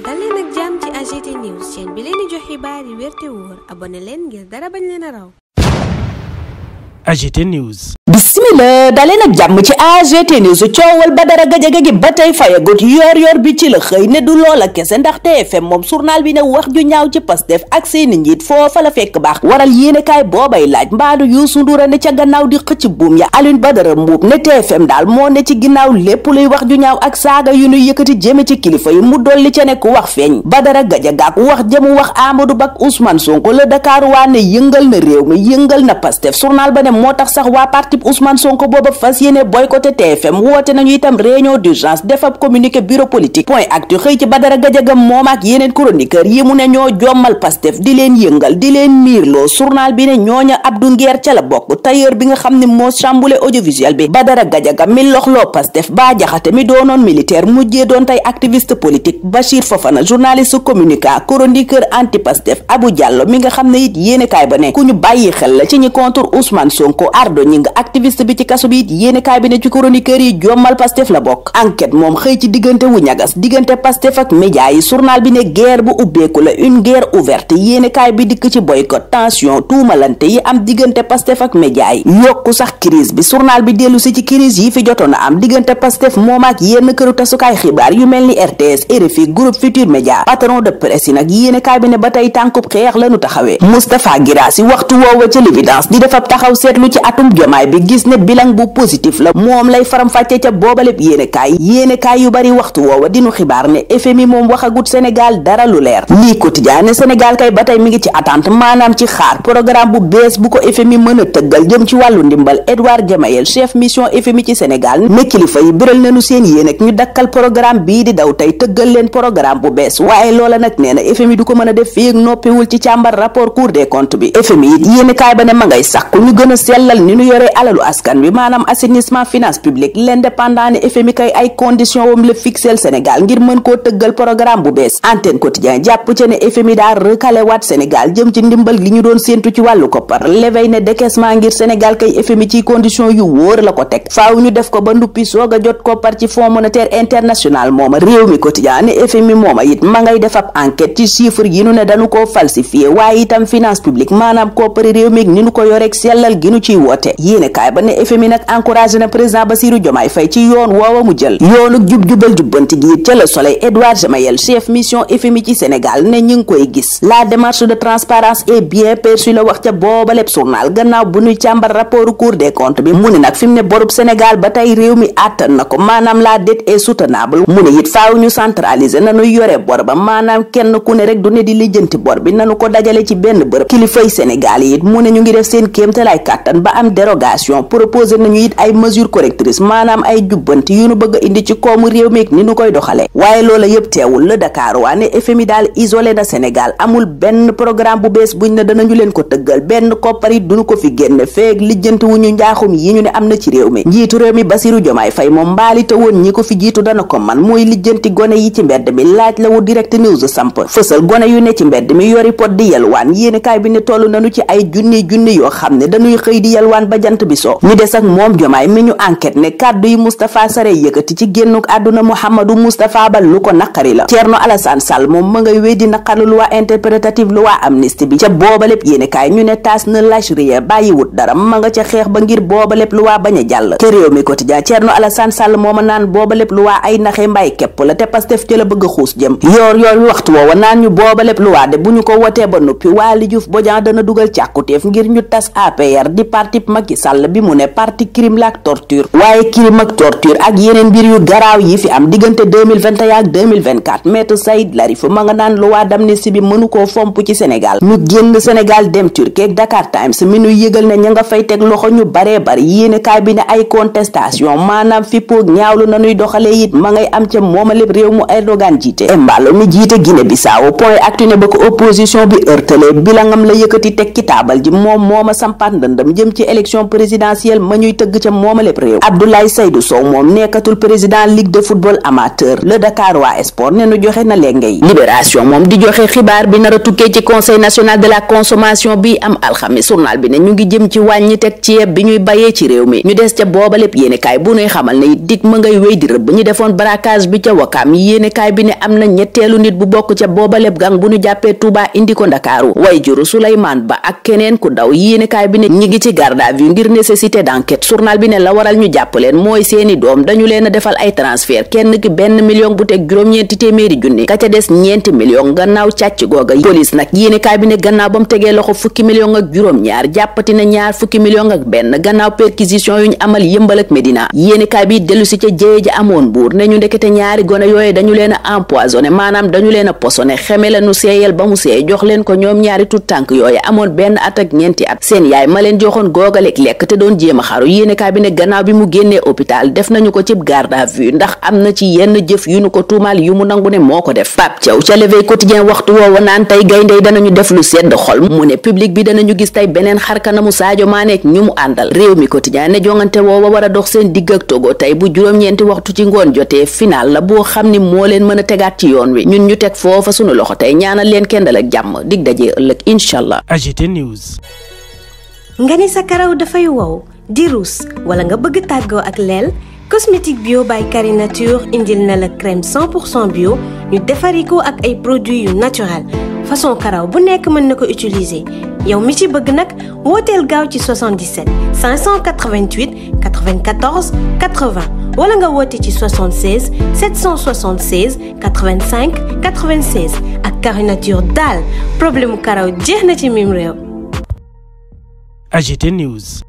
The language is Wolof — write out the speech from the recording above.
dal leen ak jàmm ci AGT News chaîne bi leen di jox xibaar yi wér te wóor abonné leen ngir dara bañ leen a raw. AGT News. bismillah daleen ak jàmm ci AGT News coowal Badara Gadiaga gi ba tey fayagut yor bi ci la xëy ne du loola kese ndax TFM moom journal bi ne wax ju ñaaw ci Pastef ak seeni njiit foofa la fekk baax waral yéenekaay boobay laaj mbaadu Youssou Ndour ne ca gannaaw di xëcc buum ya Alioune Badara Mboup ne TFM daal moo ne ci ginnaaw lépp luy wax ju ñaaw ak saaga yu ñuy yëkkati jëme ci kilifa yi mu dolli ca nekk wax feeñ Badara Gadiaga ak wax jëmu wax Amadou Ba ak Ousmane Sonko la Dakar waa ne yëngal na réew mi yëngal na Pastef journal ba ne moo tax sax waa parti Ousmane Sonko booba fas yéene boycotté TFM woote nañu itam réunion d'urgence def ab communiqué bureau politique point actu xëy ci Badara Gadiaga moom ak yeneen chroniqueur yi mu ne ñoo jommal Pastef di leen yëngal di leen miirloo journal bi ne ñooña Abdou Nguer ca la bokk tailleur bi nga xam ne moo chamboulé audiovisuel bi Badara Gadiaga mi loxloo Pastef Bah Diakhaté mi doonoon militaire mujjee doon tey activiste politique Bachir Fofana journaliste communicant chroniqueur anti Pastef Abou Diallo mi nga xam ne it yéenekaay ba ne ku ñu bàyyi xel la ci ñi contre Ousmane Sonko Ardo ñi nga activiste bi ci kaso bi it yéenekaay bi ne ci chroniqueur yi jommal Pastef la bokk enquête moom xëy ci diggante wu ñagas diggante Pastef ak média yi journal bi ne guerre bu ubbeeku la une guerre ouverte yéenekaay bi dikk ci boycott tension tuumalante yi am diggante Pastef ak média yi yokku sax crise bi journal bi dellu si ci crise yi fi jotoon a am diggante Pastef moom ak yenn këru tasukaay xibaar yu mel ni RTS RFI groupe Futur Média patron de presse yi nag yéenekaay bi ne ba tey tànkub xeex lañu taxawee Moustapha Guirassy waxtu woowa ca l'évidence di def ab taxaw seetlu ci atum jomaay bi gis ne bilan bu positif la moom lay faram-fàcce ca boobaleb yéenekaay yu bari waxtu woowa dinu xibaar ne FMI moom waxagut Sénégal dara lu leer lii quotidien ne Sénégal kay ba tey mi ngi ci attente maanaam ci xaar programme bu bees bu ko FMI mën a tëggal jëm ci wàllu ndimbal Edouard Diamayel chef mission FMI ci Sénégal ne kilifa yi biral nañu seen yéen ak ñu dakkal programme bii di daw tey tëggal leen programme bu bees waaye loola nag nee na FMI du ko mën a def fii ak noppiwul ci càmbar rapport Cour des comptes bi FMI it yéenekaay ba ne ma ngay sàkku ñu gën a sellal ni ñu yoree alalu askan wi maanaam assainissement finance publique l'indépendant ne FMI kay ay condition wam la fixel Sénégal ngir mën koo tëggal programme bu bees antenne quotidien jàpp ci ne FMI daa recalé waat Sénégal jëm ci ndimbal li ñu doon séentu ci wàllu koppar l'éveil ne décaissement ngir Sénégal kay FMI ci condition yu wóor la ko teg faaw ñu def ko ba nduppi soog a jot koppar ci fonds monétaire international mooma réew mi quotidien ne FMI mooma it ma ngay def ab enquête ci chiffre yi nu ne dañu koo falsifié waaye itam finance publique maanaam koppari réew mi ni nu ko yoreeg sellal gi nu ciy woote yéenekaay ba ne FMI nag encouragé na président Bassirou Diomaye Faye ci yoon woowa mu jël yoonu jub-jubal jubbanti gi ca Le Soleil Edouard Diamayel chef mission FMI ci Sénégal ne ñu ngi koy gis la démarche de transparence est bien perçue la wax ca booba lépp journal gannaaw bu ñuy càmbar rapport Cour des comptes bi mu ne nag fi mu ne borub Sénégal ba tey réew mi àttan na ko maanaam la dette est soutenable mu ne it faaw ñu centraliser nanu yore bor ba maanaam kenn ku ne rek du ne di lijjanti bor bi nanu ko dajale ci benn bërëb kilifay Sénégal yi it mu ne ñu ngi def seen kéemtalaay kàttan ba am dérogation proposé nañu it ay mesures correctrices maanaam ay jubbanti yu nu bëgg a indi ci koomu réew mi ni nu koy doxale waaye loola yëpp teewul la Dakar waa ne FMI daal isolé na Sénégal amul benn programme bu bees buñ ne danañu leen ko tëggal benn koppar it duñu ko fi génne feeg lijjanti wu ñu njaaxum yi ñu ne am na ci réew mi njiitu réew mi Bassirou Diomaye Faye moom mbaalite woon ñi ko fi jiitu dana ko man mooy lijjanti gone yi ci mbedd mi laaj la wu direct news samp fësal gone yu ne ci mbedd mi yori pot di yelwaan yéenekaay bi ne toll nañu ci ay junni yoo xam ne dañuy xëy di yelwaan ba jant bi so ñu des ak moom Diomaye mi ñu enquête ne kàddu yi Moustapha Sarré yëkkati ci génnuk àdduna Mouhamadou Moustapha Ba lu ko naqari la Thierno Alassane Sall moom ma ngay wéy di naqarlu loi interprétative loi amnistie bi ca booba lépp yéenekaay ñu ne taas na lâche rien bàyyiwut dara ma nga ca xeex ba ngir booba lépp loi bañ a jàll ke réew mi quotidien Thierno Alassane Sall mooma naan booba lépp loi ay naxe mbay képp la te Pastef ci la bëgg a xuus jëm yoor waxtu woowa naan ñu booba lépp loi de bu ñu ko wotee ba noppi Waly Diouf Bodian dana dugal càkkuteef ngir ñu tas APR di parti Macky Sall bi mu ne parti crime la ak torture waaye crime ak torture ak yeneen mbir yu garaaw yi fi am diggante 2021 ak 2024 maître Saïd Larif ma nga naan loi d'amnistie bi mënu koo fomp ci Sénégal ñu génn Sénégal dem Turquie ak Dakar Times mi nu yëgal ne ña nga fay teg loxo ñu baree bari yéenekaay bi ne ay contestation maanaam fippoog ñaawlu nanuy doxalee it ma ngay am ca mooma lépp réew mu Erdogan jiite Embalo mi jiite Guinée Bissau point actu ne ba ko opposition bi ërtale bilangam la yëkkati teg ci taabal ji moom mooma sampaat ndëndam jëm ci élection présidentielle présidentielle ma ñuy tëgg ca moomaleb réew. Abdoulaye Seydou Sow moom nekkatul président ligue de football amateur. Le Dakarois Sport ne nu joxe na léngay. Libération moom di joxe xibaar bi nar a tukkee ci conseil national de la consommation bi am alxamis. Journal bi ne ñu ngi jëm ci wàññi teg ceeb bi ñuy bayee ci réew mi. ñu des ca booba lépp yéenekaay bu nuy xamal ne dik ma ngay wéy di rëbb ñu defoon braquage bi ca Wakaam. Yéenekaay bi ne am na ñetteelu nit bu bokk ca booba lépp gang bu ñu jàppee Touba indi ko Ndakaaru. way juru Souleymane Ba ak keneen ku daw. Yéenekaay bi ne ñi ngi ci garde à vue ngir nécessité d'enquête. Journal bi ne la waral ñu jàpp leen mooy seeni doom dañu leen a defal ay transfert kenn ki 1 million bu teg juróom-ñeenti téeméeri junni ka ca des 4 million gannaaw càcc googa. police nag yéenekaay bi ne gannaaw ba mu tegee loxo 10 million ak juróom-ñaar jàppati na 20 million ak benn gannaaw perquisition yu ñu amal Yëmbal ak Médina. yéenekaay bi dellu si ca jéye ja amoon Mbuur ne ñu ndekete ñaari gone yooyu dañu leen a empoisonné maanaam dañu leen a posone xeme la nu seeyal ba mu seey jox leen ko ñoom ñaari tut tànk yooyu amoon 1 at ak 2 at. seen yaay ma leen joxoon googaleeg lekk te doon jéem a xaru. yéenekaay bi ne gannaaw bi mu génnee hôpital def nañu ko ci garde à vue ndax am na ci yenn jëf yu nu ko tuumaal yu mu nangu ne moo ko def. Pape Thiaw ca L'éveil Quotidien waxtu woowa naan tey gayndey danañu def lu sedd xol mu ne public bi danañu gis tey beneen xarkanamu Sadio Mané ak ñu mu àndal. Réew mi Quotidien ne jongante woowa war a dox seen digg ak Togo tey bu juróom-ñeenti waxtu ci ngoon jotee final la boo xam ni moo leen mën a tegaat ci yoon wi ñun ñu teg foofa sunu loxo tey ñaanal leen kendal ak jàmm dig dajee ëllëg inshallah. AGT News. nga ni sa karaw dafay wow di ruus wala nga bëgg tàggoo ak leel cosmétique bio by Carré Nature indil na la crème 100% bio ñu defari ko ak ay produits yu naturel façon karaw bu nekk mën na ko utiliser yow mi ci bëgg nag wooteel gaaw ci 77 588 94 80 wala nga woote ci 76 776 85 96 ak Carré Nature daal problème karaw jeex na ci mim réew. AGT News.